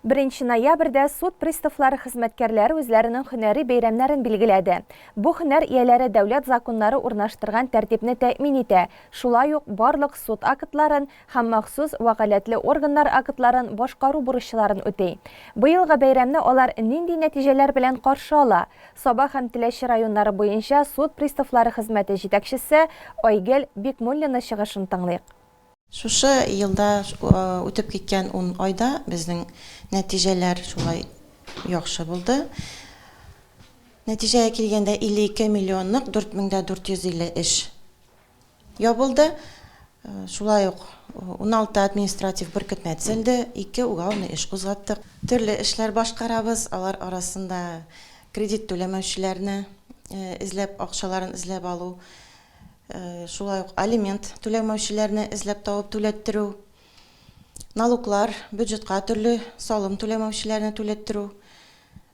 Беренче ноябрьдә суд приставлары хезмәткәрләре үзләренең һөнәри бәйрәмнәрен билгеләде. Бу һөнәр ияләре дәүләт законнары урнаштырган тәртипне тәэмин итә, шулай ук барлык суд актларын һәм махсус вәкаләтле органнар актларын башкару бурычларын үти. Быелгы бәйрәмне алар нинди нәтиҗәләр белән каршы ала? Саба һәм Теләче районнары буенча суд приставлары хезмәте җитәкчесе Айгөл Бикмуллина чыгышын тыңлыйк. Шушы елда үтеп киткән ун айда безнең нәтиҗәләр шулай яхшы булды. Нәтиҗәгә килгәндә 52 миллионлык 4450 эш ябылды. Шулай ук 16 административ беркетмә төзелде, 2 уголовный эш кузгаттык. Төрле эшләр башкарабыз, алар арасында кредит түләмәүчеләрне эзләп, акчаларын эзләп алу, Шулай ук алимент түләмәүчеләрне эзләп табып түләттерү, налоглар, бюджетка төрле салым түләмәүчеләрне түләттерү,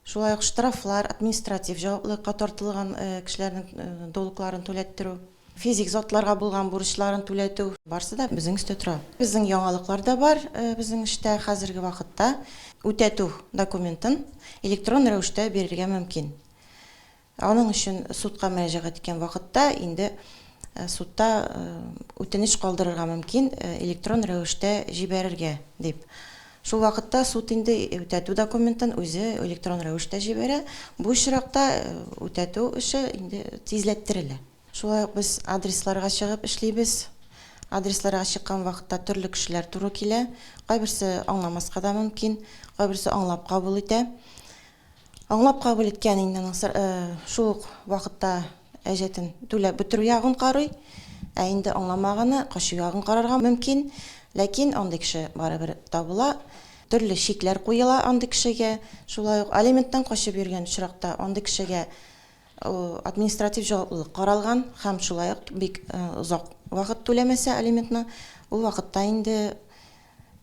шулай ук штрафлар, административ җаваплылыкка тартылган кешеләрнең долгларын түләттерү, физик затларга булган бурычларын түләтү, барысы да безнең өстә тора. Безнең яңалыклар да бар безнең эштә хәзерге вакытта үтәтү документын электрон рәвештә бирергә мөмкин. Аның өчен судка мөрәҗәгать иткән вакытта инде судта үтенеч калдырырга мөмкин, электрон рәвештә җибәрергә дип. Шул вакытта суд инде үтәтү документын үзе электрон рәвештә җибәрә. Бу очракта үтәтү эше инде тизләттерелә. Шулай ук без адресларга чыгып эшлибез. Адресларга чыккан вакытта төрле кешеләр туры килә. Кайберсе аңламаска да мөмкин, кайберсе аңлап кабул итә. Аңлап кабул иткән инде аның шул ук вакытта әҗәтен түләп бетерү ягын карый. Ә инде аңламаганы качу ягын карарга мөмкин. Ләкин андый кеше барыбер табыла. Төрле чикләр куела андый кешегә. Шулай ук алименттан качып йөргән очракта андый кешегә административ җаваплылык каралган һәм шулай ук бик озак вакыт түләмәсә алиментны, ул вакытта инде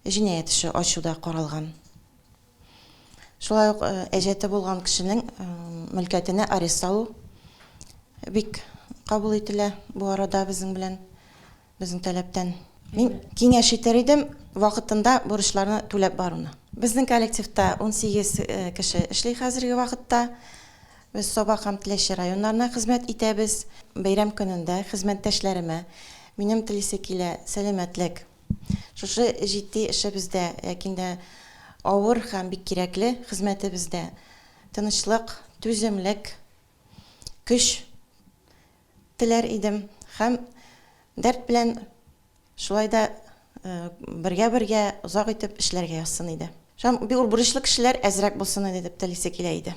җинаять эше ачу да каралган. Шулай ук әҗәте булган кешенең мөлкәтенә арест салу бик кабул ителә бу арада безнең белән, безнең таләптән. Мин киңәш итәр идем, вакытында бурычларны түләп баруны. Безнең коллективта 18 кеше эшли хәзерге вакытта. Без Саба һәм Теләче районнарына хезмәт итәбез. Бәйрәм көнендә хезмәттәшләремә минем телисе килә сәламәтлек, Шушы җитди эшебездә, ләкин дә авыр һәм бик кирәкле хезмәтебездә тынычлык, түземлек, көч теләр идем һәм дәрт белән шулай да бергә-бергә озак итеп эшләргә язсын иде. Һәм бик бурычлы кешеләр әзрәк булсын иде дип телисе килә иде.